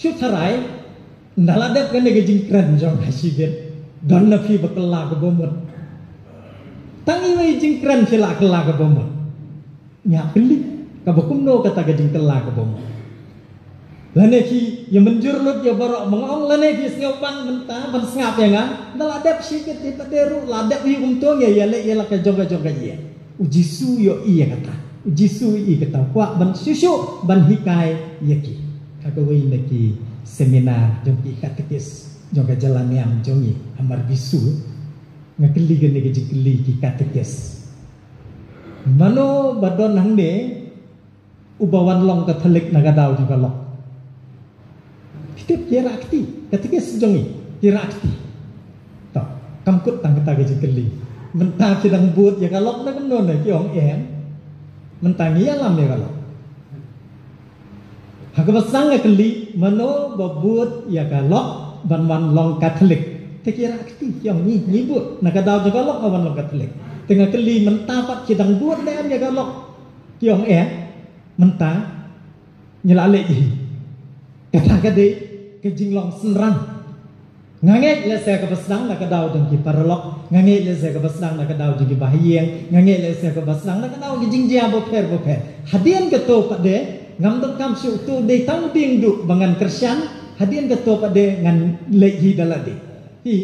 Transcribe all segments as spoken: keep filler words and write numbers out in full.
Shu tharai, nda la dep kane ka jingkren jong ha shibit, don na phi ba kylla ka bamut. Tang iwei i jingkren phi la kylla ka bamut. Nga kylli, kaba kumno kata ka jingkylla ka bamut. Lane phi ïa mynjur lut ïa baroh ba nga ong, lane phi sngewbang mynta ban sngap ïa nga. Nda la dep shibit hi pat de ruh, la dep hi kumto, nga ïa leh ïa la ka jong ka jong ka ïa. U Jisu u ïohi ïa kata. U Jisu u ïohi kata, u kwah ban shuh shuh ban hikai ïa ki. Ha kawei na ki seminar jong ki katekis jong ka jylla niam jong ngi ha Marbisu, nga kylli kane ka jingkylli ki katekis. Mano ba don hangne uba wan long Katholik na ka daw jong ka lok? Phi tip ki rah kti, katekis jong ngi, ki rah kti. To, kam kut tang kata ka jingkylli. Mynta phi dang bud ïa ka lok ne kumno ne, ki ong em. Mynta ngi ïalam ïa ka lok. Ha kaba sdang nga kylli, mano ba bud ïa ka lok ban wan long Katholik? Te ki rah kti, ki ong ngi, ngi bud. Na ka daw jong ka lok nga wan long Katholik. Te nga kylli mynta pat ki dang bud ne em ïa ka lok? Ki ong em. Mynta ngi la leh hi. Kata ka dei ka jinglong synran. Nga ngeit lehse kaba sdang na ka daw jong ki paralok, nga ngeit lehse kaba sdang na ka daw jong ki bahaïing, nga ngeit lehse kaba sdang na ka daw ki jingjia bapher bapher. Hadien kato pat de, ngam donkam shuh, to dei tang biang duh ba ngan kyrshan, hadien kato pat de ngan leh hi da lade. Hi,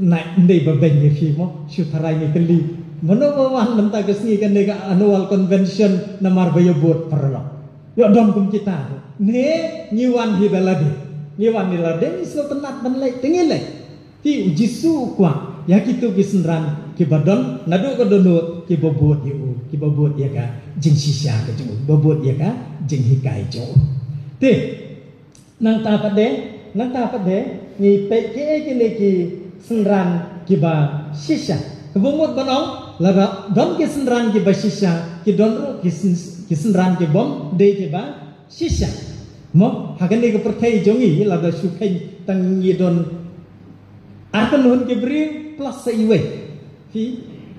na ndei ba beiñ ïa phi mo, shu tharai ngi kylli. Mano ba wan mynta ka sngi kane ka annual convention namar ba ïa bud paralok? Ïoh don kum kita. Ne ngi wan hi da lade. Ngi wan hi da lade, ngi sngewtynnat ban leit, te ngi leit. Te u Jisu u kwah ïa kito ki synran kiba don naduh ka dohnud, kiba bud ïa u, kiba bud ïa ka jingshisha ka jong u, kiba bud ïa ka jinghikai jong u. Te nangta pat de, nangta pat de, ngi peit kiei kine ki synran kiba shisha. Kaba mut ban ong, lada don ki synran kiba shisha, ki don ruh ki syn-, ki synran kibym dei kiba shisha. Mo, ha kane ka pyrthei jong ngi, lada shu kheiñ tang ngi don ar kynhun ki briew plus sa iwei. Phi,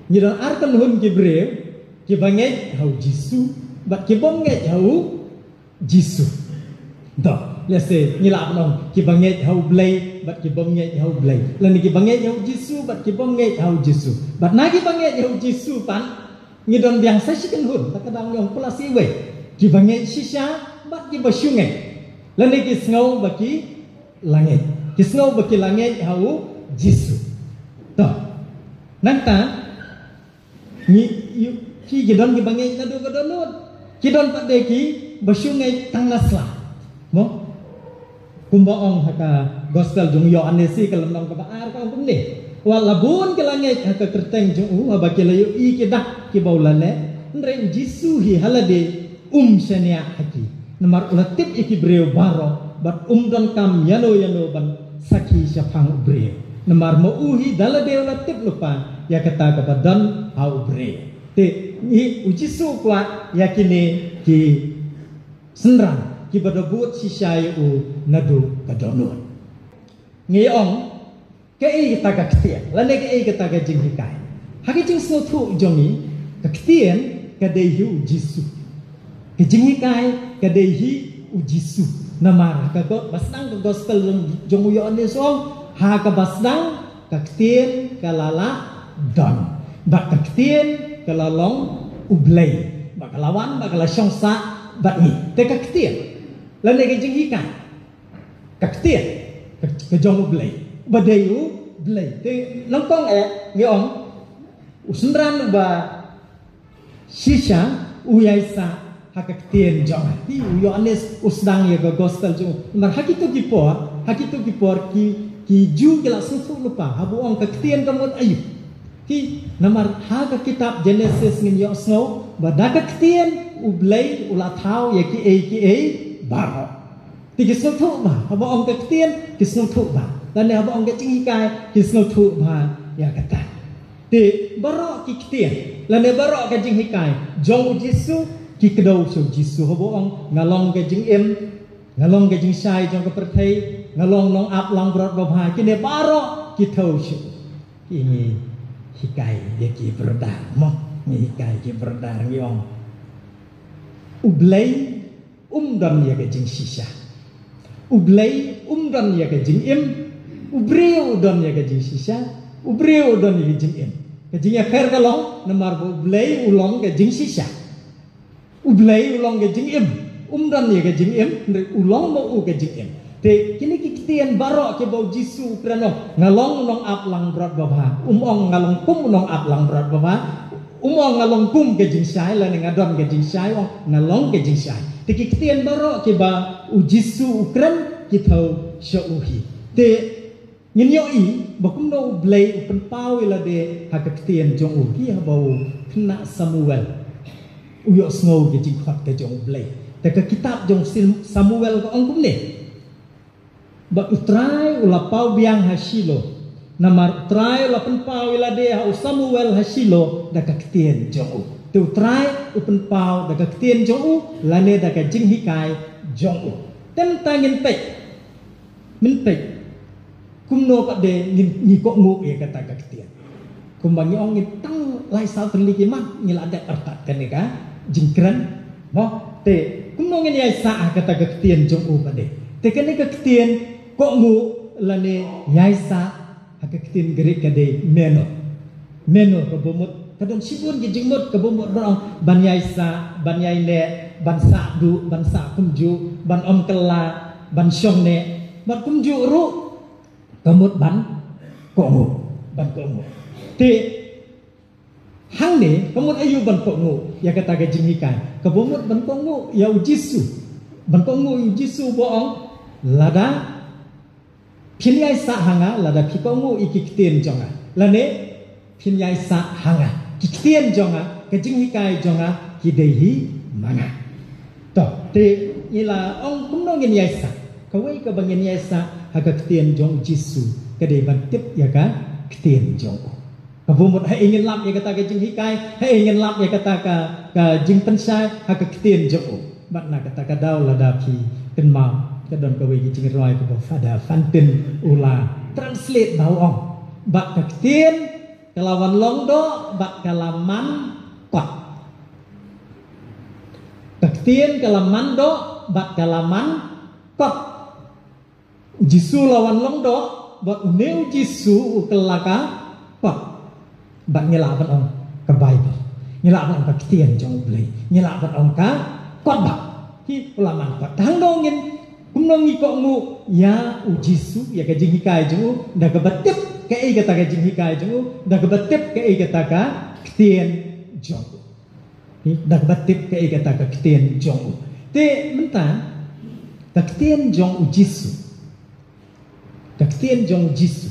ngi don ar kynhun ki briew, kiba ngeit ha u Jisu bad kibym ngeit ha u Jisu. To, lehse ngi lah ban ong kiba ngeit ha u Blei bad kibym ngeit ha u Blei, lane kiba ngeit ha u Jisu bad kibym ngeit ha u Jisu. Bad na kiba ngeit ha u Jisu pat ngi don biang sa shi kynhun, ta ka dang ong plus iwei. Kiba ngeit shisha bad kiba shu ngeit, lane ki sngew ba ki la ngeit, ki sngew ba ki la ngeit ha u Jisu. To, nangta ngi, ïoh, ki, ki don kiba ngeit naduh ka dohnud. Ki don pat de kiba shu ngeit tang na sla. Mo? Kumba ong ha ka gospel jong u Ïoannis, ka lynnong kaba ar, ka ong kumne: Wat la bun ki la ngeit ha ka kyrteng jong u, haba ki la ïohi ki dak kiba u la leh. Hynrei u Jisu hi ha lade um shaniah ha ki, namar u la tip ïa ki briew baroh, bad um donkam ïano ïano ban sakhi shaphang u briew, namar ma u hi da lade u la tip lypa ïa kata kaba don ha u briew. Te ngi, u Jisu u kwah ïa kine ki synran kiba da bud shisha ïa u naduh ka dohnud. Ngi ong, kaei kata ka ktien, lane kaei kata ka jinghikai? Ha ka jingsngewthuh jong ngi, ka ktien ka dei hi u Jisu. Ka jinghikai ka dei hi u Jisu. Namar ha ka go-, ba sdang ka gospel jong, jong u Ïoannis u ong, ha kaba sdang ka ktien ka la lah don, bad ka ktien ka la long u Blei, bad ka la wan, bad ka la shong sah bad ngi. Te ka ktien, lane ka jinghikai, ka ktien ka, ka jong u Blei, ba dei u Blei. Te nyngkong eh ngi ong, u synran uba shisha u ïaisah ha ka ktien jong u. Hi u Ïoannis u sdang ïa ka gospel jong u. Namar ha kito ki por, ha kito ki por ki, ki Jiw ki la sngewthuh lypa haba u ong ka ktien ka mut aïu. Hi, namar ha ka kitab Jenesis ngin ïohsngew ba da ka ktien u Blei u la thaw ïa kiei kiei baroh. Te ki sngewthuh bha, haba ong ka ktien, ki sngewthuh bha. Lane haba ong ka jinghikai, ki sngewthuh bha ïa kata. Te baroh ki ktien, lane baroh ka jinghikai jong u Jisu, ki kdew sha u Jisu. Haba ong, nga long ka jingim, nga long ka jingshai jong ka pyrthei, nga long nongap langbrot babha, kine baroh ki thew sha u. Ki, ngi hikai ïa ki brother, mo, ngi hikai ki brother, ngi ong, u Blei um don ïa ka jingshisha. U Blei um don ïa ka jingim, u briew u don ïa ka jingshisha, u briew u don ïa ka jingim. Ka jingïapher ka long, namar ba u Blei u long ka jingshisha. U Blei u long ka jingim, um don ïa ka jingim, hynrei u long ma u ka jingim. Te kine ki ktien baroh kiba u Jisu u kren, nga long u nongap langbrot babha, um ong nga long kum u nongap langbrot babha, um ong nga long kum ka jingshai, lane nga don ka jingshai, u ong nga long ka jingshai. Te ki ktien baroh kiba u Jisu u kren ki thew sha u hi. Te ngin ïohi ba kumno u Blei u pynpaw ïa lade ha ka ktien jong u, hi haba u khynnah Samuel u ïohsngew ka jingkhot ka jong u Blei. Te ka kitab jong Sim-, Samuel ka ong kumne. Bad u Trai u la paw biang ha Shilo. Namar u Trai u la pynpaw ïa lade ha u Samuel ha Shilo da ka ktien jong u. Te u Trai u pynpaw da ka ktien jong u, lane da ka jinghikai jong u. Te mynta ngin peit. Ngin peit. Kumno pat de ngin, ngi kohnguh ïa kata ka ktien. Kumba ngi ong ngi tang lai saw tylli ki mat ngi la dep artat kane ka jingkren. Mo, te kumno ngin ïaisah ha kata ka ktien jong u pat de. Te kane ka ktien kohnguh lane ïaisah ha ka ktien Grik ka dei meno. Meno kaba mut, ka don shibun ki jingmut kaba mut ban ong, ban ïaisah, ban ïaineh, ban sah duh, ban sah kumjuh, ban ym kylla, ban shong neh, ban kumjuh ruh, ka mut ban kohnguh, ban kohnguh. Te hangne ka mut aïu ban kohnguh ïa kata ka jinghikai? Kaba mut ban kohnguh ïa u Jisu. Ban kohnguh ïa u Jisu ba ong, lada phin ïaisah ha nga, lada phi kohnguh ïa ki ktien jong nga, lane phin ïaisah ha nga, ki ktien jong nga, ka jinghikai jong nga ki dei hi ma nga. To, te ngi la ong kumno ngin ïaisah. Kawei kaba ngin ïaisah ha ka ktien jong u Jisu ka dei ban tip ïa ka ktien jong u. Kaba mut haei ngin lap ïa kata ka jinghikai, haei ngin lap ïa kata ka, ka jingpynshai ha ka ktien jong u. Bad na kata ka daw lada phi kynmaw, ka don kawei ka jingrwai kaba Father Fantin u la translate ba u ong, bad ka ktien ka la wan long doh bad ka la man kot. Ka ktien ka la man doh bad ka la man kot. U Jisu la wan long doh, bad une u Jisu u kylla ka kot. Bad ngi lah ban ong ka Baibl, ngi lah ban ong ka ktien jong u Blei, ngi lah ban ong ka kot bad hi u la man kot. Tang dong ngin, kumno ngi kohnguh ïa u Jisu, ïa ka jinghikai jong u, da kaba tip kaei kata ka jinghikai jong u, da kaba tip kaei kata ka ktien jong u. Hi, da kaba tip kaei kata ka ktien jong u. Te mynta, ka ktien jong u Jisu. Ka ktien jong u Jisu.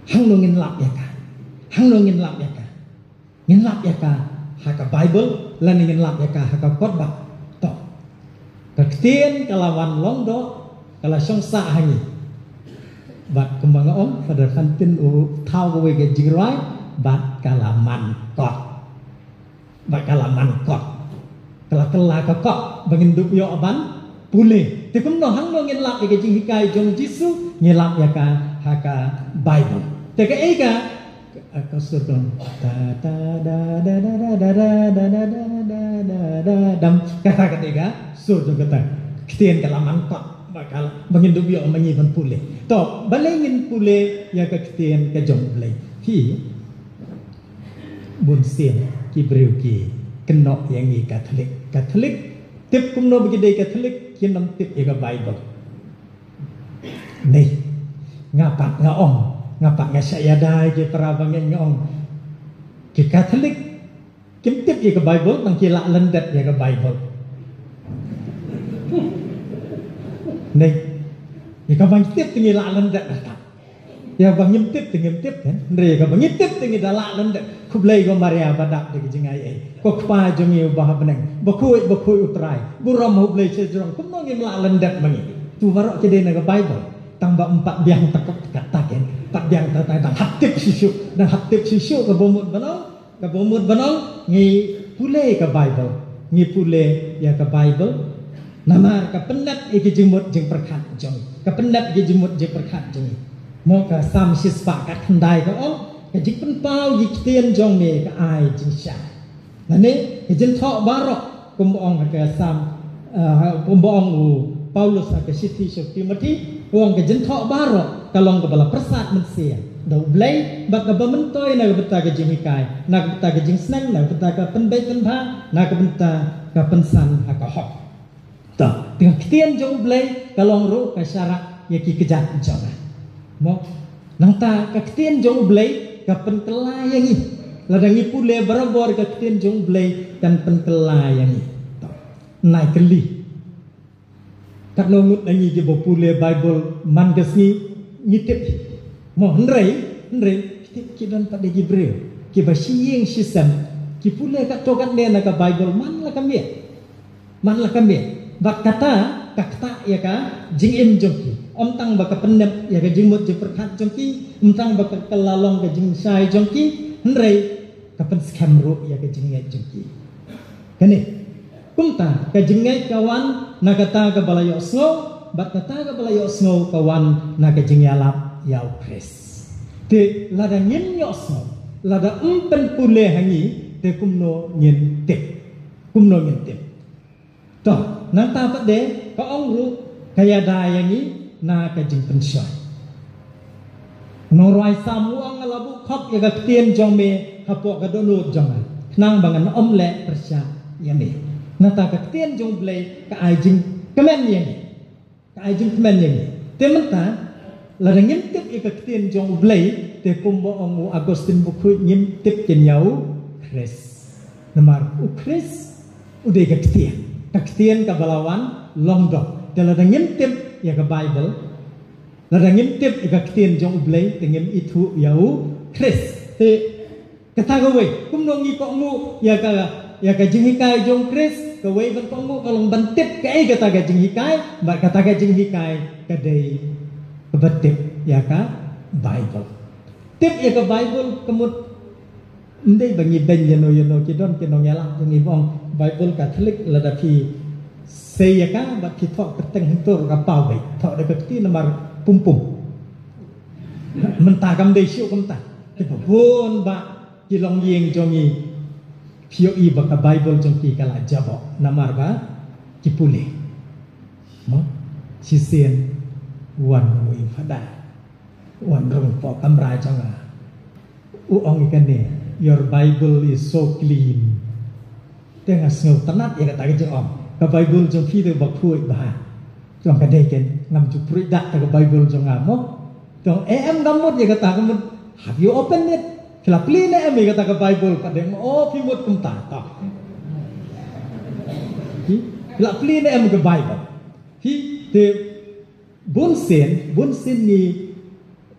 Hangno ngin lap ïa ka? Hangno ngin lap ïa ka? Ngin lap ïa ka ha ka Baibl, lane ngin lap ïa ka ha ka kot bad? To. Ka ktien ka la wan long doh, ka la shong sah ha ngi. Bad kumba nga ong, Father Fantin u thaw kawei ka jingrwai, bad ka la man kot. Bad ka la man kot. Ka la kylla ka kot ba ngin dup ïoh ban pule. Te kumno, hangno ngin lap ïa ka jinghikai jong u Jisu? Ngin lap ïa ka ha ka Baibl. Te kaei ka, ka sur dong, ta ta da da da da da da da da da da da dam. Kata ka dei ka sur dong kata. Ktien ka la man kot. Ba ka la, ba ngin dup ïoh ma ngi ban pule. To, balei ngin pule ïa ka ktien ka jong u Blei? Hi. Bun sien ki briew ki kynnoh ïa ngi Katholik. Katholik, tip kumno ba ki dei Katholik, kin ym tip ïa ka Baibl. Nei, nga pat nga ong, nga pat nga shah ïada ïa ki para bangeit, nga ong, ki Katholik kim tip ïa ka Baibl, tang ki lah lyndet ïa ka Baibl. Nei, ïa kaba ngi tip te ngi lah lyndet, ïa kaba ngim tip te ngim tip, eh? Hynrei ïa kaba ngi tip te ngi da lah lyndet. Khublei ko Maria ba dap da ka jingaiei. Ko Kpa jong ngi uba ha bneng, ba khuid, ba khuid U Trai, burom ha U Blei shajrong, kumno ngim lah lyndet ma ngi? To baroh ki dei na ka Baibl. Tang ba ym pat biang ta kata, eh? Pat biang ta, ta dang hap tip shisha, dang hap tip shisha, kaba mut ban ong, kaba mut ban ong, ngi pule ka Baibl, ngi pule ïa ka Baibl. Namar ka pynneh ïa ki jingmut jingpyrkhat jong ngi. Ka pynneh ïa ki jingmut jingpyrkhat jong ngi. Mo, ka Salm shispah khatkhyndai ka ong, ka jingpynpaw ïa ki ktien jong me ka ai jingshai. Lane ka jingthoh baroh, kumba ong ha ka Salm, eh, kumba ong u Paulus ha ka shithi sha u Timothi, u ong ka jingthoh baroh ka long kaba la pyrsad mynsiem da U Blei, bad kaba myntoi na ka bynta ka jinghikai, na ka bynta ka jingsneng, na ka bynta ka pynbeit pynbha, na ka bynta ka pynsan ha ka hok. To, te ka ktien jong U Blei ka long ruh ka sharak ïa ki kjat jong nga. Mo, nangta ka ktien jong U Blei ka pynkylla ïa ngi. Lada ngi pule barabor ka ktien jong U Blei kan pynkylla ïa ngi. To, nai kylli. Katno ngut na ngi kiba pule Bible man ka sngi ngi tip. Mo, hynrei, hynrei, tip ki don pat de ki briew kiba shi ïing shi sem ki pule katto katne na ka Bible man la ka miet. Man la ka miet. Bad kata ka ktah ïa ka jingim jong ki. Ym tang ba ka pynnep ïa ka jingmut jingpyrkhat jong ki, ym tang ba ka kylla long ka jingshai jong ki, hynrei ka pynskhem ruh ïa ka jingngeit jong ki. Kane, kumta ka jingngeit ka wan na kata kaba la ïohsngew, bad kata kaba la ïohsngew ka wan na ka jingïalap ïa U Khrist. Te lada ngim ïohsngew, lada ym pynpule ha ngi, te kumno ngin tip? Kumno ngin tip? To, nangta pat de ka ong ruh ka ïada ïa ngi na ka jingpynshoi. Nongrwai Salm u ong, nga la buh khop ïa ka ktien jong me hapoh ka dohnud jong nga, khnang ba ngan ym leh pyrshah ïa me. Nangta ka ktien jong U Blei ka ai jingkmen ïa ngi. Ka ai jingkmen ïa ngi. Te mynta, lada ngim tip ïa ka ktien jong U Blei, te kumba ong u Augustine Bakhuid, ngim tip keiñ ïa U Khrist. Namar U Khrist u dei ka ktien. Ka ktien kaba la wan long doh. Te lada ngim tip ïa ka Bible, lada ngim tip ïa ka ktien jong U Blei, te ngim ithuh ïa U Khrist. Te kata kawei, kumno ngi kohnguh ïa ka, ïa ka jinghikai jong Khrist? Kawei ban kohnguh ka long ban tip kaei kata ka jinghikai, bad kata ka jinghikai ka dei kaba tip ïa ka Bible. Tip ïa ka Bible ka mut, ym dei ba ngi beiñ ïano ïano, ki don ki nongïalap jong ngi ba ong Bible Katholik, lada phi sei ïa ka bad phi thoh kyrteng hangto ruh ka paw beit, thoh da ka kti namar pum pum. Mynta kam dei shuh kumta. Te ba bun ba ki longïing jong ngi, phi ïohi ba ka Bible jong ki ka la jaboh namar ba ki pule. Mo, shisien wan uwei u Phadar, wan rung hapoh kamra jong nga. U ong ïa kane, "Your Bible is so clean." Te nga sngewtynnat ïa kata ka jingong. Ka Bible jong phi te ba khuid bha. Te ong ka, "Dei keiñ, ngam ju pruid dak ta ka Bible jong nga mo." Te ong, "Eh, em, ngam mut ïa kata, ka mut, have you opened it? Phi la plie ne em ïa kata ka Bible?" Pat de ong, "Oh, phi mut kumta." To. Phi, phi la plie ne em ka Bible? Phi, te, bun sien, bun sien ngi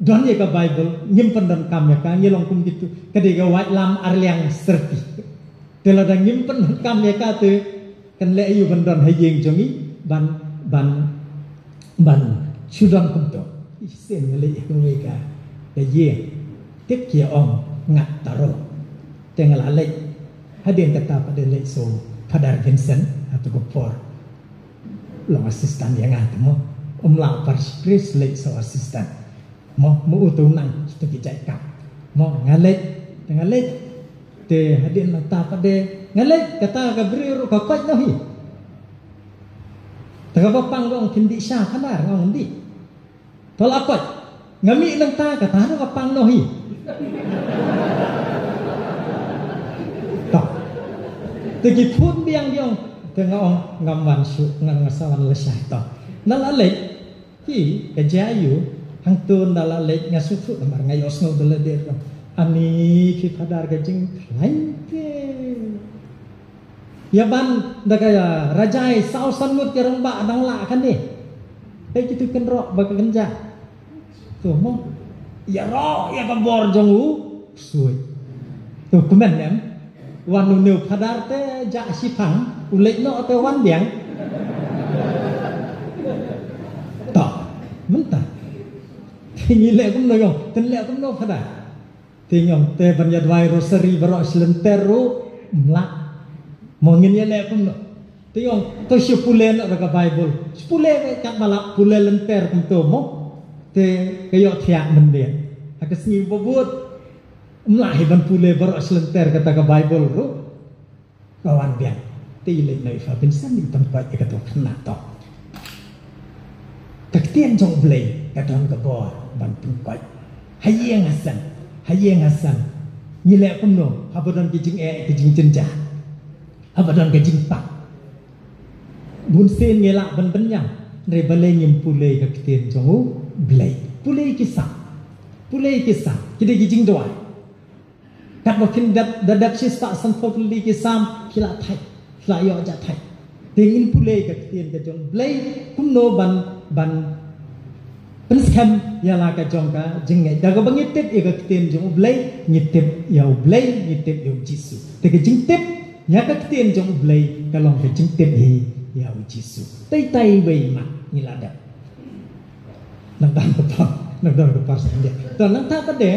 don ïa ka Bible, ngim pyndonkam ïa ka, ngi long kum kitu, ka dei ka waitlam arliang syrti. Te lada ngim pyndonkam ïa ka te, kan leh aïu ban don ha ïing jong ngi, ban, ban, ban shu don kumto. Shisien nga leit ha kawei ka, ka ïing. Tip ki ong Ngat Taro. Te nga la leit. Hadien kata pat de leit sha u Phadar Vincent, ha tu ka por long assistant ïa nga te mo. Um lah parish priest, leit sha u assistant. Mo, mo, uto u nang, kito ki jait kam. Mo, nga leit, te nga leit. Te hadien nangta pat de nga leit, kata ka briew ruh ka koit noh hi. Te kaba pang ka ong, "Phin dih sha Phadar?" Nga ong, "Dih." "To la koit." "Nga mih nangta," kata ruh ka pang noh hi. To. Te ki phone biang ki ong, te nga ong, "Ngam wan shuh, nga, nga sa wan lashai." To. Nga la leit. Hi, ka jia aïu, hangto nda la leit nga sngewthuh namar nga ïohsngew da lade ruh. Ani phi Phadar ka jingkhlaiñ te. Ïa ban da ka Rajai saw san ngut ki rangbah dang lah kane. Peit kitu kynroh bad ka kynjah. To mo. Ïaroh ïa ka bor jong u ksuid. To kmen em. Wan une u Phadar te jah shiphang, u leit noh te wan biang. To, mynta. Te ngi leh kumno ïong, te leh kumno Phadar. Te ïong, te ban ïa duwai rosary baroh shi lynter ruh ym lah. Mo ngin ïa leh kumno. Te ïong, to shu pule noh da ka Bible. Shu pule katba lah, pule lynter kumto mo. Te ka ïohthiah mynta. Ha ka sngi ba bud. Ym lah hi ban pule baroh shi lynter kata ka Bible ruh. Ka wan biang. Te i leit noh i Father Vincent i pynkoit ïa kato ka khynnah to. Ka ktien jong U Blei ka don ka bor ban pynkoit. Ha ïing ha sem, ha ïing ha sem, ngi leh kumno haba don ki jingeh, ki jingjynjar, haba don ka jingpang? Bun sien ngi lah ban bynñiang, hynrei balei ngim pule ka ktien jong U Blei? Pule ki Salm, pule ki Salm, ki dei ki jingduwai. Katba kin dep, da dep shispah sanphew tylli ki Salm, ki la thait, ki la ïoh jahthait. Te ngin pule ka ktien ka jong U Blei kumno ban, ban pynskhem ïa la ka jong ka jingngeit. Da kaba ngi tip ïa ka ktien jong U Blei, ngi tip ïa U Blei, ngi tip ïa U Jisu. Te ka jingtip ïa ka ktien jong U Blei ka long ka jingtip hi ïa U Jisu. Tei tei wei ma ngi la dep. Nang don ka por, nang don ka por sendek. To nangta pat de,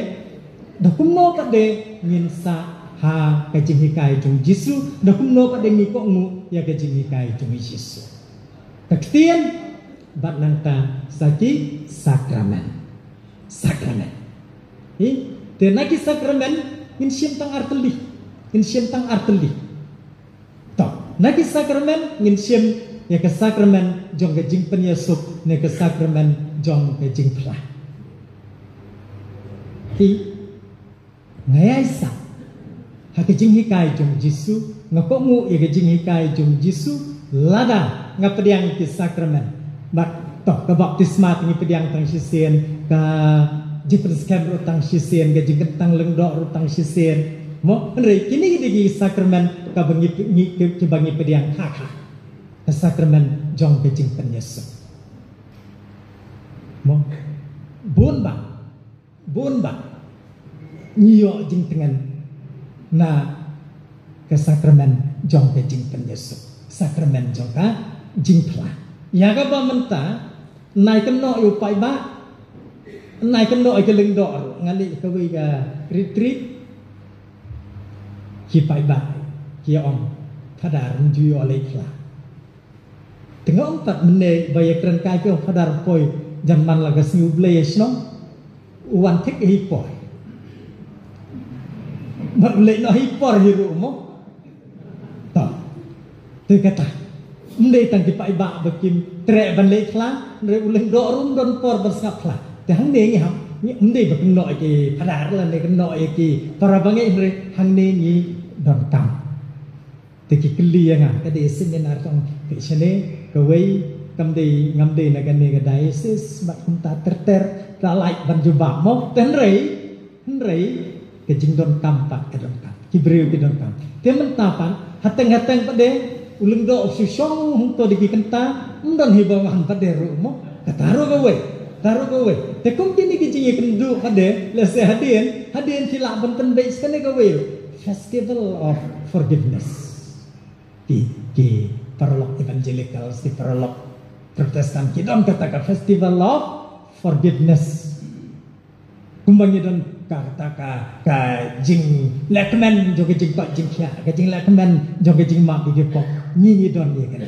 da kumno pat de ngin sah ha ka jinghikai jong Jisu, da kumno pat de ngi kohnguh ïa ka jinghikai jong Jisu. Ka ktien, bad nangta sa ki sakramen. Sakramen. Hi, te na ki sakramen, ngin shim tang artylli. Ngin shim tang artylli. To, na ki sakramen, ngin shim ïa ka sakramen jong ka jingpynïasuk, ne ka sakramen jong ka jingphla. Hi, nga ïai sah ha ka jinghikai jong Jisu, nga kohnguh ïa ka jinghikai jong Jisu, lada nga pdiang ki sakramen. Bad to, ka baptisma te ngi pdiang tang shisien, ka jingpynskhem ruh tang shisien, ka jingkyntang lyngdoh ruh tang shisien. Mo, hynrei kine ki dei ki sakramen kaba ngi, ngi, ki, kiba ngi pdiang kha kha. Ka sakramen jong ka jingpynïasuk. Mo, bun ba, bun ba ngi ïoh jingtngen na ka sakramen jong ka jingpynïasuk, sakramen jong ka jingphla. Ïa kaba mynta, nai kynnoh ïa u paidbah, nai kynnoh ïa ka lyngdoh ruh, nga leit kawei ka retreat, ki paidbah ki ong, Phadar, ym ju ïoh leit phla. Te nga ong pat mynne ba ïakren kai ki ong, Phadar, poi jan man la ka sngi U Blei ha shnong, u wan thik hi poi. Bad u leit noh hi por hi ruh mo. To. Te kata, ym dei tang ki paidbah ba kim treh ban leit phla, hynrei u lyngdoh ruh ym don por ban sngap phla. Te hangne ngi hap, ngi ym dei ba kynnoh ïa ki Phadar lane kynnoh ïa ki para bangeit, hynrei hangne ngi donkam. Te ki kylli ïa nga, ka dei seminar tang phi shane, kawei, kam dei, ngam dei na kane ka diocese, bad kumta ter ter, ka lait ban jubab mo, te hynrei, hynrei, ka jingdonkam pat ka donkam, ki briew ki donkam. Te mynta pat, hateng hateng pat de, u lyngdoh u shu shong hangto da ki kynta, ym don hi ba wan pat de ruh mo, kata ruh kawei, kata ruh kawei. Te kum kine ki jingïakynduh pat de, lehse hadien, hadien ki lah ban pynbeit sa kane kawei ruh. Festival of Forgiveness. Ki, ki paralok Evangelicals, ki paralok Protestant, ki don kata ka Festival of Forgiveness. Kumba ngi don kata ka, ka jinglehkmen jong ka jingkoit jingkhiah, ka jinglehkmen jong ka jingmap ïa ki pop. Ngi, ngi don ïa kane.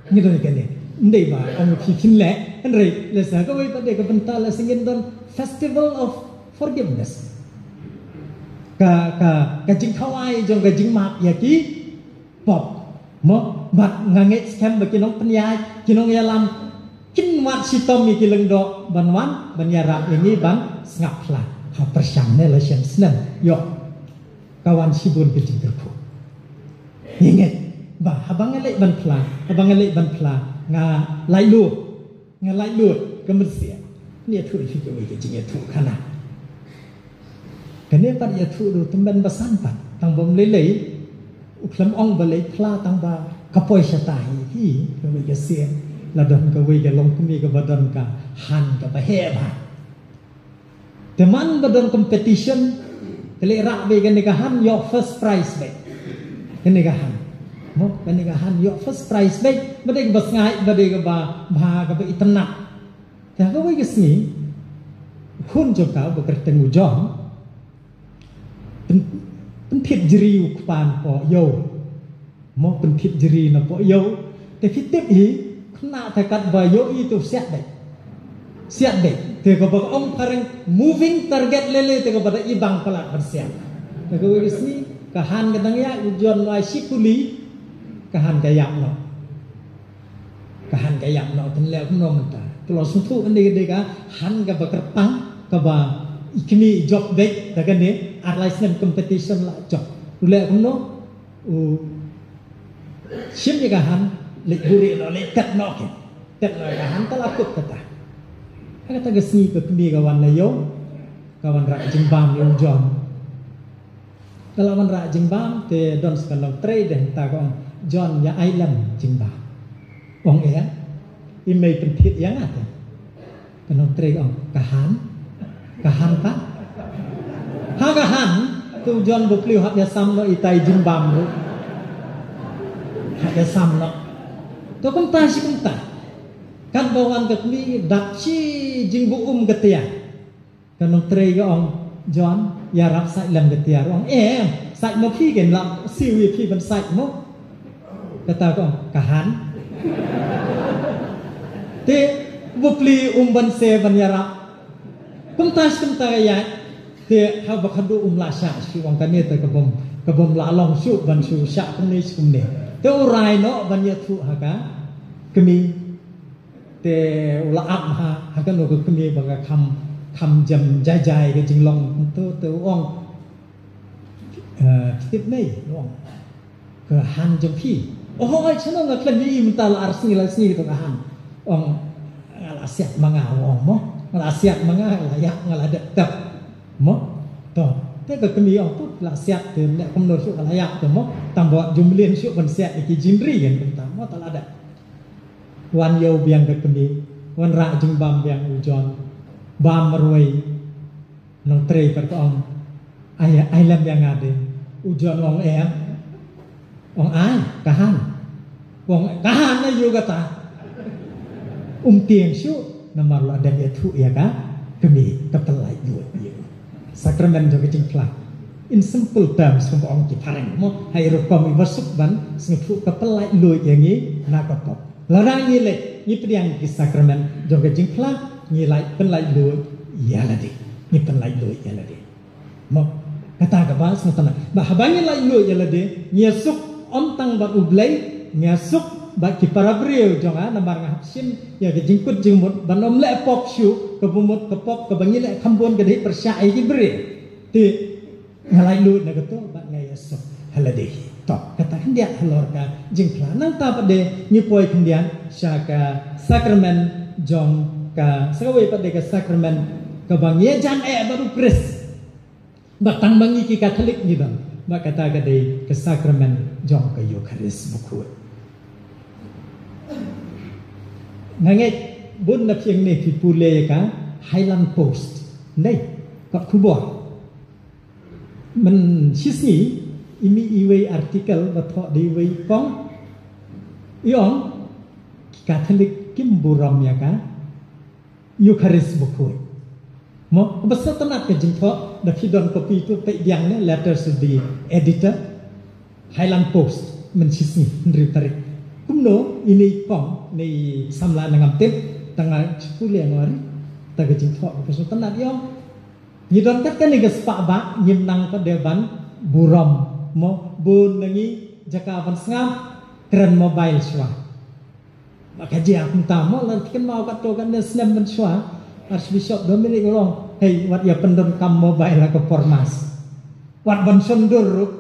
Ngi don ïa kane. Ym dei ba ong phi phin leh, hynrei lehse kawei pat de ka bynta lehse ngin don Festival of Forgiveness. Ka, ka, ka jingkhawai jong ka jingmap ïa ki pop. Mo, bad nga ngeit skhem ba ki nongpynïaid, ki nongïalam, kin wad shitom ïa ki lyngdoh ban wan, ban ïarap ïa ngi ban sngap phla. Ha pyrshang ne la shem snem, ïoh ka wan shibun ka jingkyrkhu. Ngi ngeit ba haba nga leit ban phla, haba nga leit ban phla, nga laitluid. Nga laitluid ka mynsiem. Ngi ïathuh ïa phi kawei ka jingïathuh khana. Kane pat ïathuh ruh tymmen basan pat. Tang ba ym lei lei. U khlem ong ba leit phla tang ba ka poi shata hi hi. Kawei ka sien. La don kawei ka longkmie kaba don ka han kaba heh bha. Te man ba don competition, ka leh rah beit kane ka han ïoh first prize beit. Kane ka han. Mo, kane ka han ïoh first prize beit, ba dei kaba sngaid, ba dei kaba bha, kaba itynnad. Te ha kawei ka sngi, u khun jong ka, uba kyrteng u John, pyn, pynthit jri u kpa napoh ïew. Mo, pynthit jri napoh ïew. Te phi tip hi, khynnah te katba ïohi te u siat beit. Siat beit. Te kaba ong phareng moving target lei lei te kaba da i bang palat ban siat. Te kawei ka sngi, ka han ka dang ïaid, u John u ai shi kuli, ka han ka ïap noh. Ka han ka ïap noh, te leh kumno mynta? Te long sngewthuh kane ka dei ka han kaba kyrpang, kaba i kmie i jop beit da kane, ar lai snem competition la jop. U leh kumno? U shim ïa ka han, leit buhrieh noh, leit tet noh ke. Tet noh ïa ka han, te la kut kata. Ha kata ka sngi ka kmie ka wan na ïew, ka wanrah jingbam ïa u John. Ka la wanrah jingbam, te don sa ka nongtrei de, te ka ong, "John, ïa ai lem jingbam." Ong, "Eh, i mei pynthied ïa nga te." Ka nongtrei ka ong, "Ka han, ka han pat." Ha ka han, te u John bapli u hap ïasam noh itai jingbam ruh. Hap ïasam noh. To kumta shi kumta. Katba wan ka kmie, dap shi jingbuh um ka tiar. Ka nongtrei ka ong, "John, ïarap sait lem ka tiar." Ong, "Eh, sait mo phi, ken lap siew ïa phi ban sait mo." Kata ka ong, "Ka han." Te bapli um ban se ban ïarap. Kumta shi kumta ka ïaid. Te haba khadduh um lah shah shuh, ong, "Kane te ka bym, ka bym lah long shuh ban shu shah kumne shi kumne." Te u rai noh ban ïathuh ha ka kmie. Te u la ap ha, ha kano ka kmie ba ka kham, kham jem jai jai ka jinglong kumto, te u ong, "Eh, phi tip ne ei?" u ong. "Ka han jong phi." "Oh, hooid, shano nga khlem ïohi mynta la ar sngi lai sngi to ka han." Ong, "Nga la siat ma nga," u ong mo. "Nga la siat ma nga, nga la ïap, nga la dep tep." Mo? To, te ka kmie ong, "Put, la siat te, ne kumno shuh ka la ïap te mo. Tang ba wat ju mlien shuh ban siat ïa ki jingri kan kumta mo, te la dep." Wan ïew biang ka kmie, wanrah jingbam biang u John. Bam marwei. Nongtrei pat ka ong, "Ai, ai lem ïa nga de." U John ong, "Em." Ong, "Ai, ka han." Ong, "Ka han na ïu kata." Um tieng shuh, namar la dep ïathuh ïa ka kmie, ka pynlait luid ïa u. Sakramen jong ka jingphla. In simple terms, kumba ong ki phareng mo, ha i rukom iba suk ban sngewthuh, ka pynlait luid ïa ngi na ka pop. Lada ngi leh, ngi pdiang ki sakramen jong ka jingphla, ngi lait, pynlait luid ïa lade. Ngi pynlait luid ïa lade. Mo, kata kaba sngewtynnat. Ba haba ngi lait luid ïa lade, ngi ïa suk ym tang bad U Blei, ngi ïa suk bad ki para briew jong nga, namar nga hap shim ïa ka jingkut jingmut ban ym leh pop shuh, kaba mut ka pop kaba ngi leh kham bun ka dei pyrshah ïa ki briew. Te nga lait luid na kato bad nga ïa suk ha lade hi. To, kata khyndiat halor ka jingphla. Nangta pat de ngi poi khyndiat sha ka sakramen jong ka, sa kawei pat de ka sakramen kaba ngi ïa jan eh bad U Khrist. Ba tang ma ngi ki Katholik ngi don. Ba kata ka dei ka sakramen jong ka Eukharist bakhuid. Nga ngeit bun na phi hangne phi pule ïa ka Highland Post. Ndei, ka khubor. Mynshisngi, i mih iwei article ba thoh da iwei i kong. I ong, ki Katholik kim burom ïa ka Eukharist bakhuid. Mo, ba sngewtynnat ka jingthoh, da phi don copy to peit biang ne, letters of the editor, Highland Post, mynshisngi, hynriew tarik. Kumno, ine i kong, ne i samla na ngam tip, tang nga shu pule nga ri, ta ka jingthoh, ba sngewtynnat i ong. Ngi don kat kane ka spah ba, ngim nang pat de ban burom. Mo, bun na ngi jaka ban sngap, kren mobile shuwa. Ba ka jia kumta mo, la kynmaw katto katne snem mynshuwa, Archbishop Dominic u ong, "Hei, wat ïa pyndonkam mobile ha ka por mass. Wat ban shon dur ruh."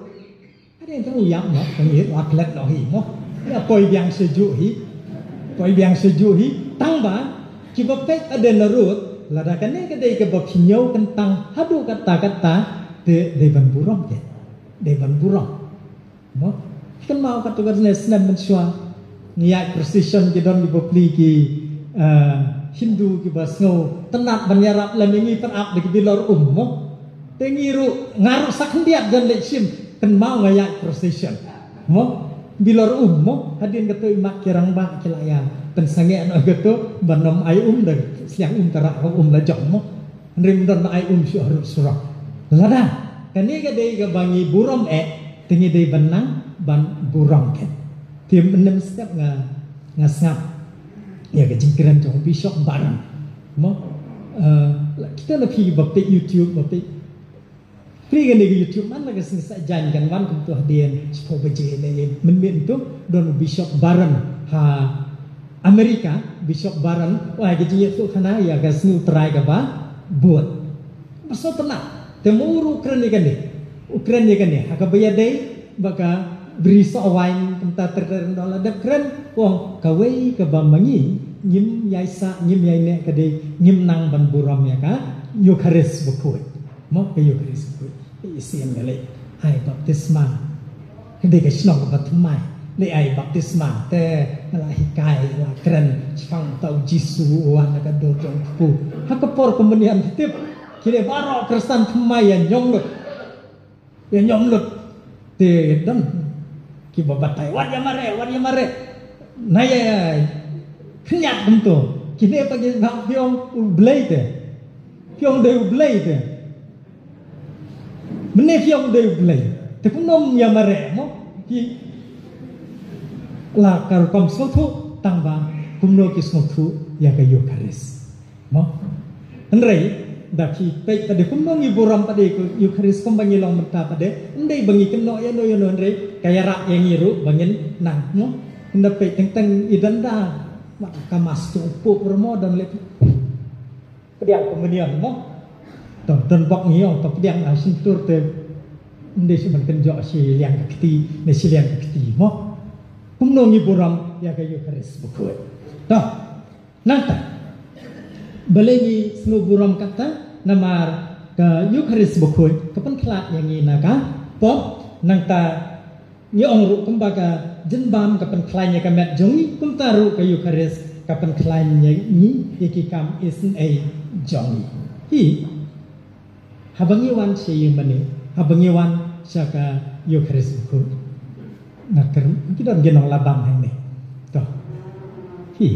Hadien te u ïap noh, ka ngi la klet noh hi mo. Ïa poi biang sha juh hi. Poi biang sha juh hi. Tang ba, kiba peit hadien na rud, lada kane ka dei kaba pynïew kyntang haduh katta katta, te dei ban burom ke. Dei ban burom. Mo? Kynmaw katto katne snem mynshuwa. Ngi ïaid procession ki don ki bapli ki, eh, Hindu kiba sngewtynnat ban ïarap lem ïa ngi pynap da ki bilor um mo. Te ngi ruh, nga ruh sa khyndiat don leit shim, kynmaw nga ïaid procession. Mo, bilor um mo, hadien kato i mat ki rangbah ki la ïa pynsangeh noh kato, ban ym ai um da, sliang um ka rah um la jong mo. Hynrei ym don ai um shuh ha ruh surok. Lada kane ka dei kaba ngi burom eh, te ngi dei ban nang ban burom keiñ. Te mynne mynstep nga, nga sngap ïa ka jingkren jong u Bishop Barron. Mo, eh, kita na phi ba peit YouTube, ba peit. Phi kane ka YouTube man la ka sngi Saitjaiñ kan wan kumto hadien shiphew baje ne mynmiet to don u Bishop Barron ha America, Bishop Barron, u ai ka jingïathuhkhana ïa ka sngi U Trai kaba bud. Ba sngewtynnat. Te mo u ruh u kren ïa kane. U kren ïa kane. Ha kaba ïadei bad ka bri soh waiñ, kumta ter ter, ynda la dep kren, u ong kawei kaba ma ngi ngim ïai sah, ngim ïai neh ka dei ngim nang ban burom ïa ka Eukharist bakhuid. Mo ka Eukharist bakhuid. Isien nga leh ai baptisma. Ka dei ka shnong kaba thymmai. Leh ai baptisma te nga la hikai, la kren shaphang uta u Jisu uba wan na ka dur jong u kpu. Ha ka por ka mynta tip, ki dei baroh Khristan thymmai ïa ñiom lut. Ïa ñiom lut. Te don kiba batai, wat ïa mareh, wat ïa mareh. Na ïa khynñiat kumto. Kine pat ki ba phi ong U Blei te. Phi ong dei U Blei te. Mynne phi ong dei U Blei. Te kumno ïa mareh mo? Ki la ka rukom sngewthuh, tang ba kumno ki sngewthuh ïa ka Eukharist. Mo? Hynrei da phi peit pat de kumno ngi burom pat de ka Eukharist kumba ngi long mynta pat de. Ym dei ba ngi kynnoh ïano ïano, hynrei ka ïarap ïa ngi ruh ba ngin nang mo. Ynda peit teng teng i danda, wat ka Mass to u Pope ruh mo don leh. Pdiang kumne mo. To don bok ngi ong to pdiang na shyntur te. Ym dei shu ban kynjoh shi liang ka kti ne shi liang ka kti mo. Kumno ngi burom ïa ka Eukharist bakhuid. To nangta balei ngi sngew burom kata? Namar ka Eukharist bakhuid ka pynkhlad ïa ngi na ka pop. Nangta ngi ong ruh kumba ka jingbam ka pynkhlaiñ ïa ka met jong ngi, kumta ruh ka Eukharist ka pynkhlaiñ ïa ngi ïa ki kam isynei jong ngi. Hi. Haba ngi wan sha ïingmane, haba ngi wan sha ka Eukharist bakhuid, nga kyrmen ki don ki nonglabam hangne. To. Hi.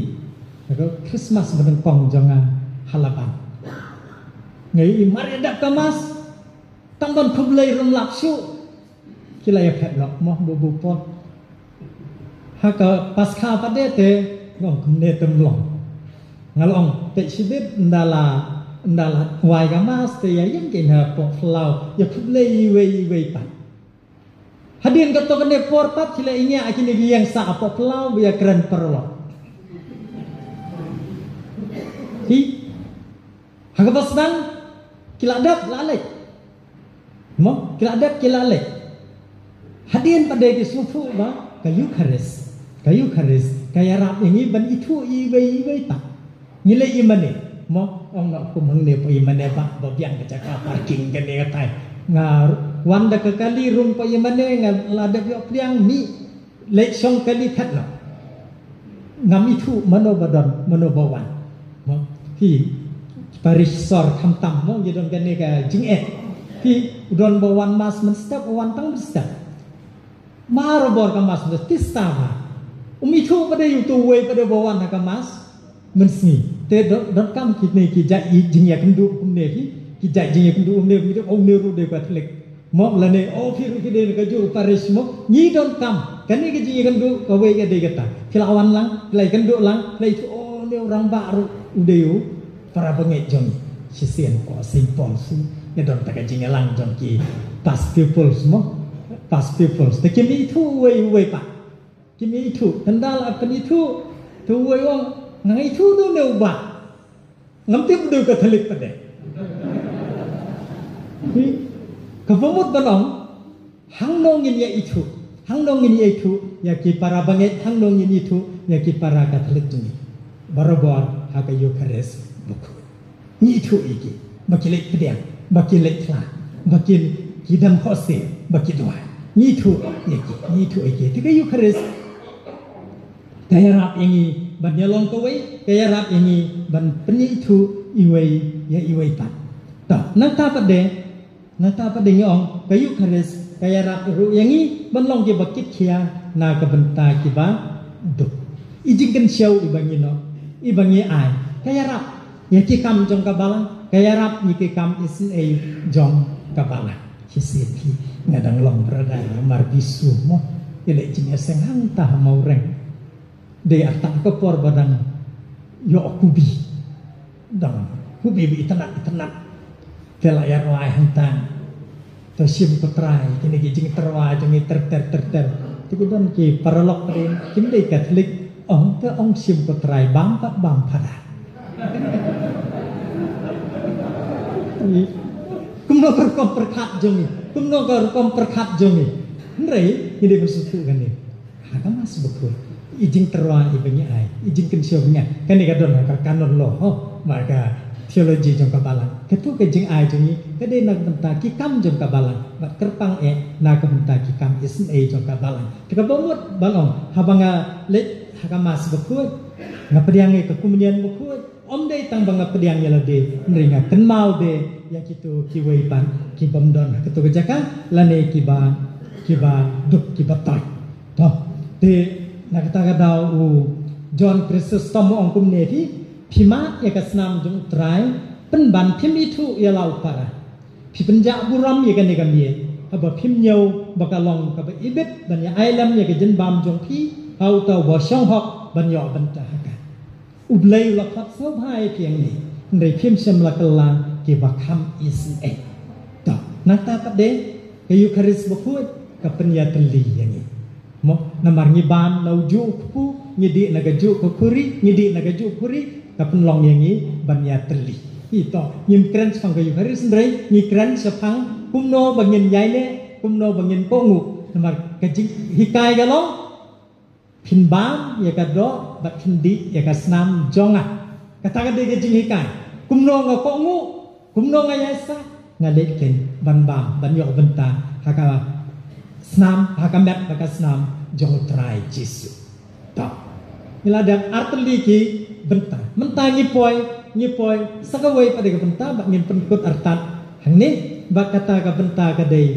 Ka Christmas ba nyngkong jong nga ha Laban. Nga ïohi mar ïa dep ka Mass, tang ban khublei ruh ym lap shuh. Ki la ïaphet noh mo, bu bu pot. Ha ka Paskha pat de te nga ong kumne te ym long. Nga la ong peit shibit, ynda la, ynda la wai ka Mass te ïa ïeng ki na poh phyllaw, ïa khublei iwei iwei pat. Hadien kato kane por pat ki la ïeng ïa kine ki ïeng sah ha poh phyllaw ba ïa kren paralok. Hi. Ha kaba sdang ki la dep la leit. Mo, ki la dep ki la leit. Hadien pat de ki sngewthuh ba ka Eukharist, ka Eukharist ka ïarap ïa ngi ban ithuh iwei iwei pat. Ngi leit ïingmane, mo, ong noh kum hangne pat ïingmane ba, ba biang ka jaka parking kane katai. Nga wan da ka kali rung pat ïingmane, nga la dep ïoh pdiang, mih leit shong kali phet noh. Ngam ithuh mano ba don, mano ba wan. Mo, phi, parish sor khamtam mo, ngi don kane ka jingeh. Phi, u don ba wan Mass mynstep, u wan tang mynstep. Mar bor ka Mass mynstep, tista ba. Um ithuh pat de ïa uto uwei pat de ba wan ha ka Mass mynsngi. Te don, donkam kine ki jait jingïakynduh kumne, phi, ki jait jingïakynduh kumne, phi, oh, une ruh dei Katholik. Mo lane, oh, phi ruh phi dei na kajuh ka parish mo. Ngi donkam kane ka jingïakynduh kawei ka dei kata. Phi la wan lang, phi la ïakynduh lang, phi la ithuh, oh, une u rangbah ruh u dei u para bangeit jong ngi. Shisien ko Saint Paul su, ngi don ta ka jingïalang jong ki past pupils mo. Past pupils. Te kim ithuh uwei uwei pat. Kim ithuh, ynda la pynithuh, te uwei u ong, nga ithuh da une u bah. Ngam tip u dei u Katholik pat de. Ka pamut ban ong, hangno ngin ïa ithuh, hangno ngin ïa ithuh ïa ki para bangeit, hangno ngin ithuh ïa ki para Katholik jong ngi. Barabor ha ka Eukharist bakhuid. Ngi ithuh ïa ki ba ki leit pdiang, ba ki leit khla, ba ki, ki dem khohsiew, ba ki duwai. Ngi ithuh ïa ki, ngi ithuh ïa ki. Te ka Eukharist ka ïarap ïa ngi ban ïalong kawei, ka ïarap ïa ngi ban pynithuh iwei ïa iwei pat. To, nangta pat de, nangta pat de ngi ong ka Eukharist ka ïarap ruh ïa ngi ban long kiba kitkhia na ka bynta kiba duk. I jingkynshew iba ngi noh, iba ngi ai, ka ïarap ïa ki kam jong ka balang, ka ïarap ïa ki kam isynei jong ka balang. Shisien phi, nga dang long brother mar bisu mo, ïaleh jingïaseng hangta ha Mawreng. Dei artat ka por ba dang ïoh kubi. Dang kubi ba itynnat itynnat. Te la ïa rwai hangta. To shim ko Trai, kine ki jingtyrwa jong ngi ter ter ter ter. Te ki don ki paralok rin, kim dei Katholik. Ong te ong shim ko Trai bam pat bam phada. Kumno ka rukom pyrkhat jong ngi. Kumno ka rukom pyrkhat jong ngi. Hynrei ngi dei ban sngewthuh kane. Ha ka Mass Bakhuid i jingtyrwa iba ngi ai, i jingkynshew ba ngi ai, kane ka don ha ka canon law, ho, ba ka theology jong ka Balang. Katu ka jingai jong ngi ka dei na ka bynta ki kam jong ka Balang, bad kyrpang eh na ka bynta ki kam isynei jong ka Balang. Te kaba mut ban ong, haba nga leit ha ka Mass Bakhuid, nga pdiang ïa ka Komunion Bakhuid, ym dei tang ba nga pdiang ïa lade, hynrei nga kynmaw de ïa kito kiwei pat ki bym don ha kato ka jaka, lane kiba, kiba duk kiba toit. To, te na kata ka daw u John Chrysostom u ong kumne, phi, phi mad ïa ka snam jong u Trai, pynban phim ithuh ïa la u para. Phi pynjah burom ïa kane ka miet, haba phim ñiew ba ka long kaba ibit ban ïa ai lem ïa ka jingbam jong phi ha uta uba shong hok ban ïoh bynta ha ka. U Blei u la khot sngewbha ïa phi hangne, hynrei phim shym la kylla kiba kham isynei. To, nangta pat de ka Eukharist Bakhuid ka pynïatylli ïa ngi. Mo, namar ngi bam na u juh u kpu, ngi dih na ka juh ka khuri, ngi dih na ka juh khuri, ka pynlong ïa ngi ban ïatylli. Hi to, ngim kren shaphang ka Eukharist hynrei ngi kren shaphang kumno ba ngin ïaineh, kumno ba ngin kohnguh. Namar ka jinghikai ka long, phin bam ïa ka doh bad phin dih ïa ka snam jong nga. Kata ka dei ka jinghikai. Kumno nga kohnguh, kumno nga ïaisah, nga leit kein ban bam, ban ïoh bynta ha ka snam, ha ka met bad ka snam jong u Trai Jisu. To, ngi la dep artylli ki bynta. Mynta ngi poi, ngi poi sa kawei pat de ka bynta, bad ngin pynkut artat hangne, bad kata ka bynta ka dei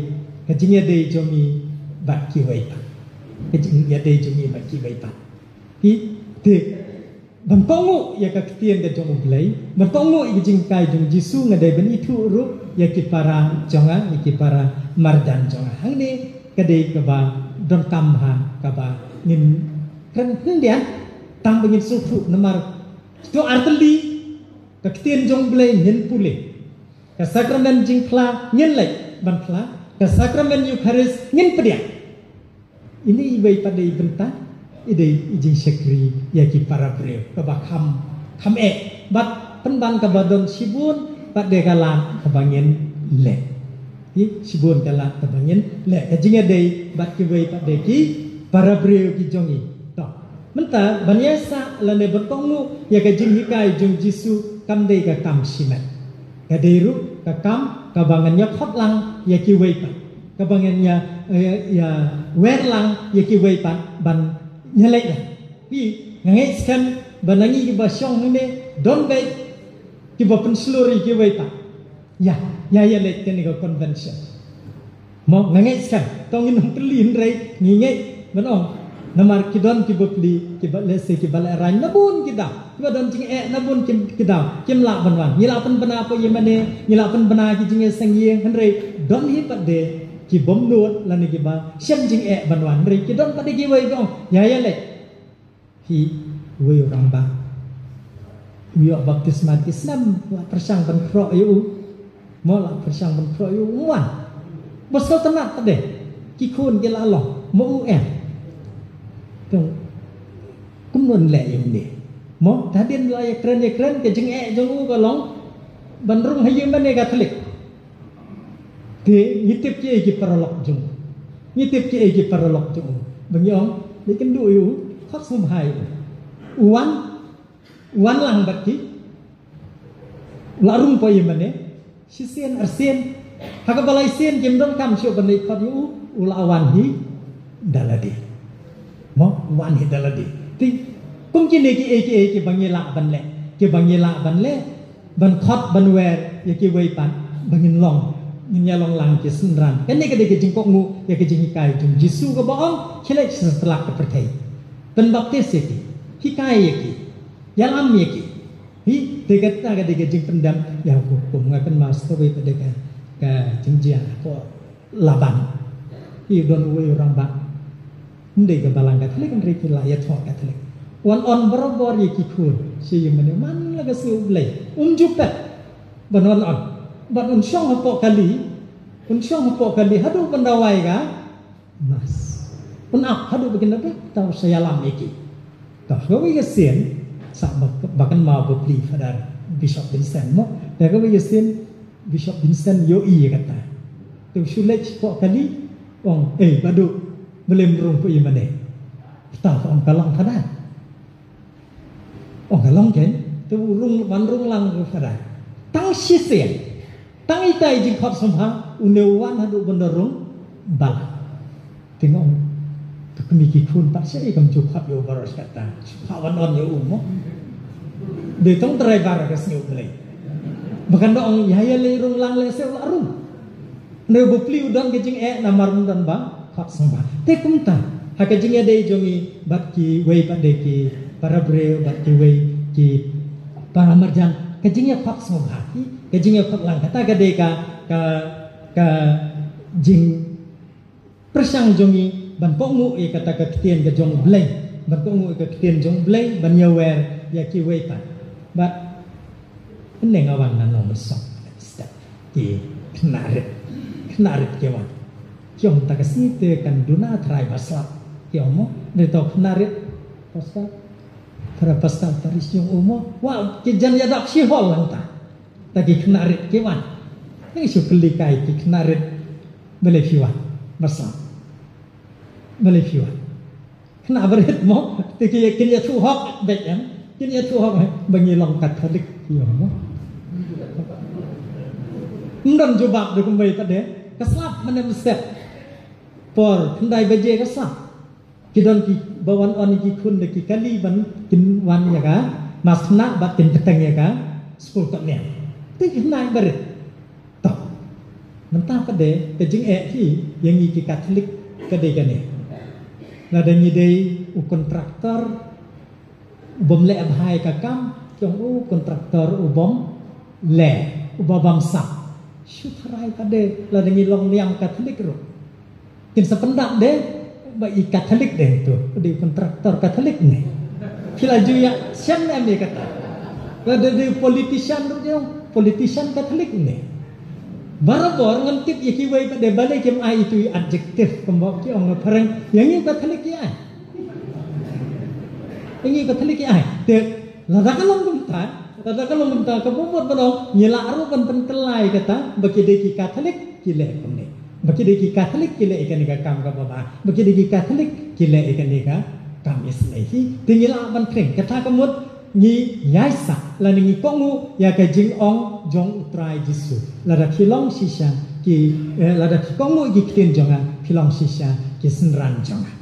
ka jingïadei jong ngi bad kiwei pat. Ka jingïadei jong ngi bad kiwei pat. Ki, te, ban kohnguh ïa ka ktien ka jong u Blei, ban kohnguh ïa ka jinghikai jong u Jisu, nga dei ban ithuh ruh ïa ki para jong nga, ïa ki para marjan jong nga. Hangne ka dei kaba donkam bha, kaba ngin kren khyndiat, tang ba ngin sngewthuh, namar to artylli ka ktien jong u Blei ngin pule. Ka sakramen jingphla ngin leit ban phla, ka sakramen Eukharist ngin pdiang. Ine iwei pat de i bynta, i dei i jingshakri ïa ki para briew kaba kham, kham eh. Bad pynban kaba don shibun pat de ka lad kaba ngin leh. Hi, shibun ka lad kaba ngin leh, ka jingïadei bad kiwei pat de ki para briew ki jong ngi. To, mynta ban ïaisah lane ban kohnguh ïa ka jinghikai jong u Jisu kam dei ka kam shimet. Ka dei ruh ka kam kaba ngan ïa khot lang ïa kiwei pat, kaba ngan ïa, ïa, ïa wer lang ïa kiwei pat ban ïa leit lang. Phi, nga ngeit skhem ba na ngi kiba shong hangne don beit kiba pynshlur ïa kiwei pat. Ïa, ïa, ïa leit kane ka convention. Mo, nga ngeit skhem, to ngin ym kylli hynrei ngi ngeit ban ong. Namar ki don kiba pli, kiba lehse kiba lehraiñ na bun ki daw, kiba don jingeh na bun ki, ki daw, kim lah ban wan. Ngi lah pynbna pat ïa mane, ngi lah pynbna ki jingeh seng ïing, hynrei don hi pat de ki bym nud lane kiba shem jingeh ban wan, hynrei ki don pat de kiwei ba ong ïa, ïa leit. Hi, uwei u rangbah u ïoh baptisma ki snem, la pyrshang ban khroh ïa u. Mo, la pyrshang ban khroh ïa u, um wan. Ba sngewtynnat pat de, ki khun ki la long, mo u em. Te kumno yn leh ïa une? Mo, hadien la ïakren ïakren, ka jingeh jong u ka long ban rung ha ïing mane Katholik. Te ngi tip kiei ki paralok jong u. Ngi tip kiei ki paralok jong u. Ba ngi ong, leit kynduh ïa u, khot sngewbha ïa u. U wan, u wan lang bad ki. La rung pat ïa mane shisien arsien. Ha kaba lai sien kim donkam shuh ban leit khot ïa u, u la wan hi da lade. Mo, u wan hi da lade. Te kum kine kiei kiei kiba ngi lah ban leh, kiba ngi lah ban leh, ban khot ban wer ïa kiwei pat ba ngin long, ngin ïa long lang ki synran. Kane ka dei ka jingkohnguh ïa ka jinghikai jong u Jisu kaba ong, khie leit sha satlak ka pyrthei, pynbaptis ïa ki, hikai ïa ki, ïalam ïa ki. Hi, te kata ka dei ka jingpyndem ïa u hukum. Nga kynmaw sa kawei pat de ka, ka jingjia hapoh Laban. Hi, don uwei u rangbah, ym dei ka Balang Katholik, hynrei ki la ïathoh Katholik. Wan on barabor ïa ki khun sha ïing mane, man la ka sngi U Blei. Um ju phet ban wan on. Bad un shong hapoh kali, un shong hapoh kali haduh ban da wai ka Mass. Un ap haduh ba kin da beh, te u sa ïalam ïa ki. Te ha kawei ka sien, sa ba, ba kynmaw bapli Father Bishop Vincent mo. Te ha kawei ka sien, Bishop Vincent ïohi ïa kata. Te u shu leit shapoh kali, u ong, "Ei, Bah Duh, balei ym rung phi ïa mane?" Te u ong, "Ka long Father." U ong, "Ka long kein." Te u rung, ban rung lang u Father. Tang shisien, tang itai jingkhot sngewbha, une u wan haduh ban da rung balang. Te nga ong, "Te kmie ki khun pat shaei kam ju khot ïa u baroh shi katta. Shu phah wan on ïa u mo." Dei tang driver ka sngew Blei. Ba kan da ong, "Ïa, ïa leit rung lang lehse u la rung." Hynrei bapli u don ka jingeh namar ym don ba khot sngewbha. Te kumta, ha ka jingïadei jong ngi bad kiwei pat de ki para briew bad kiwei ki para marjan, ka jingïakhot sngewbha, ka jingïakhot lang, kata ka dei ka, ka, ka jing pyrshang jong ngi ban kohnguh ïa kata ka ktien ka jong U Blei, ban kohnguh ïa ka ktien jong U Blei, ban ïawer ïa kiwei pat. Bad mynne nga wan na Nongmynsong, step, ki khynnah rit, khynnah rit ki wan. Ki ong ta ka sngi te kan duna trai ba slap. Ki ong mo, ne to khynnah rit, pastor, para pastor, tari sñiong u mo. Wa, ki jan ïadap shi hol lang ta. Ta ki khynnah rit ki wan. Ngi shu kylli kai ki khynnah rit, "Balei phi wan ba slap? Balei phi wan?" Khynnah barit mo, te ki kin ïathuh hok beit em. Kin ïathuh hok em, ba ngi long Katholik, ïa mo. Ym don jubab da kumba ïa pat de. Ka slap mane mynstep. Por khyndai baje ka slap. Ki don ki ba wan on ki khun da ki kali ban kin wan ïa ka mass khynnah bad kin bteng ïa ka skul katne. Te ki khynnah barit. To. Mynta pat de ka jingeh hi ïa ngi ki Katholik ka dei kane. Lada ngi dei u kontraktor u bym leh bha ïa ka kam, ki ong u kontraktor u bym leh, uba bamsap. Shu tharai pat de lada ngi long niam Katholik ruh. Kin sa pyndap de ba i Katholik de tu, dei kontraktor Katholik ne. Phi la ju ïa shem ne em ïa kata. Lada dei politician ruh de, politician Katholik ne. Barabor ngan tip ïa kiwei pat de balei kim ai itu i adjective kumba ki ong na phareng, ïa ngi Katholik ki ai. Ïa ngi Katholik ki ai. Te lada ka long kumta, lada ka long kumta, ka bubut ban ong, ngi lah ruh ban pynkylla ïa kata ba ki dei ki Katholik ki leh kumne. Ba ki dei ki Katholik ki leh ïa kane ka kam kaba bha. Ba ki dei ki Katholik ki leh ïa kane ka kam isynei hi. Te ngi lah ban pyrshang. Kata ka mut ngi ïaisah lane ngi kohnguh ïa ka jingong jong U Trai Jisu. Lada phi long shisha ki, eh, lada phi kohnguh ïa ki ktien jong nga, phi long shisha ki synran jong nga.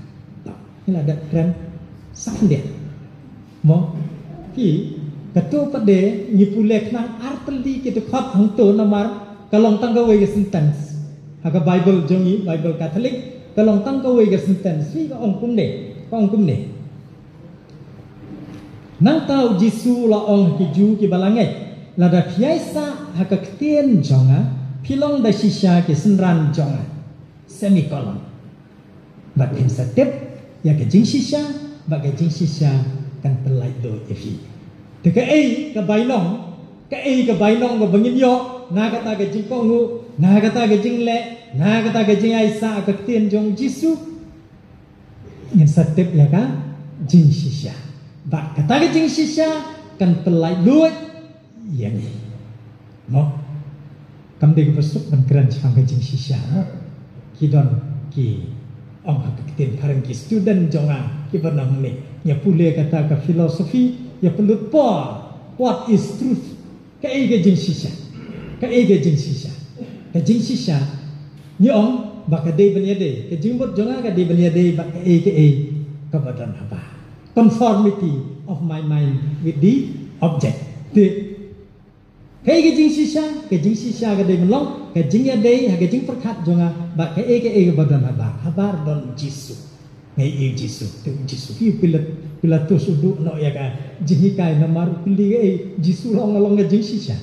To, ngi la dep kren sa khyndiat. Mo, ki, kato pat de ngi pule khnang ar tylli ki dkhot hangto namar ka long tang kawei ka sentence. Ha ka Bible jong ngi, Bible Katholik, ka long tang kawei ka sentence. Hi ka ong kumne, ka ong kumne. Nangta u Jisu u la ong ha ki Jiw kiba la ngeit, lada phi ïaisah ha ka ktien jong nga, phi long da shisha ki synran jong nga. Semicolon. Bad phin sa tip ïa ka jingshisha, bad ka jingshisha kan pyllait lut ïa phi. Te kaei ka bainong, kaei ka bainong kaba ngin ïoh na kata ka jingkohnguh, na kata ka jingleh, na kata ka jingïaisah ha ka ktien jong u Jisu. Ngin sa tip ïa ka jingshisha. Bad kata ka jingshisha kan pyllait lut ïa ngi. Mo. Kam dei kaba suk ban kren shaphang ka jingshisha, mo. Ki don ki ong ha ka ktien phareng ki student jong nga kiba nang ne. Ngi ïa pule kata ka philosophy, ïa pynlut por. What is truth? Kaei ka jingshisha? Kaei ka jingshisha? Ka jingshisha ngi ong ba ka dei ban ïadei, ka jingmut jong nga ka dei ban ïadei bad kaei kaei kaba don habar. Conformity of my mind with the object. Te kaei ka jingshisha? Ka jingshisha ka dei ban long ka jingïadei ha ka jingpyrkhat jong nga bad kaei kaei kaba don habar. Habar don Jisu. Nga ïohi ïa u Jisu, te u Jisu, ïa u Pilat-, Pilatus u duh noh ïa ka jinghikai namar u kylli kaei, Jisu la ong, la long ka jingshisha.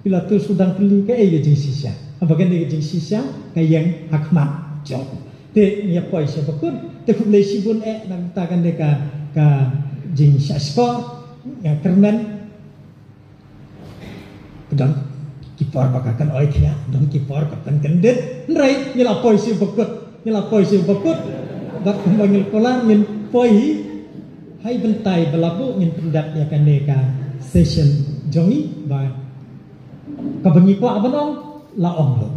Pilatus u dang kylli kaei ka jingshisha. Haba kane ka jingshisha ka ïeng ha khmat jong u. Te ngi ïa poi sha bakut, te khublei shibun eh na ka bynta kane ka, ka jingshahshkor, ïa kyrmen. Ka don ki por ba ka kan oi thiah, don ki por ka kan kyndit. Hynrei ngi la poi sha bakut, ngi la poi sha bakut. Bad kumba ngi la kular ngin poi hi Hei bynta ba la buh ngin pyndep ïa kane ka session jong ngi ba kaba ngi kwah ban ong la ong lut.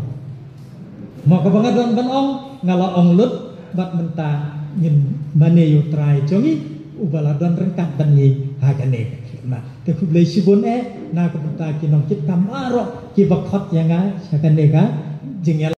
Ma kaba nga don ban ong nga la ong lut. Bad mynta ngin mane ïa u Trai jong ngi uba la don ryngkat bad ngi ha kane ka khidmat. Te khublei shibun eh na ka bynta ki nongkitkam baroh kiba khot ïa nga sha kane ka jingïalang.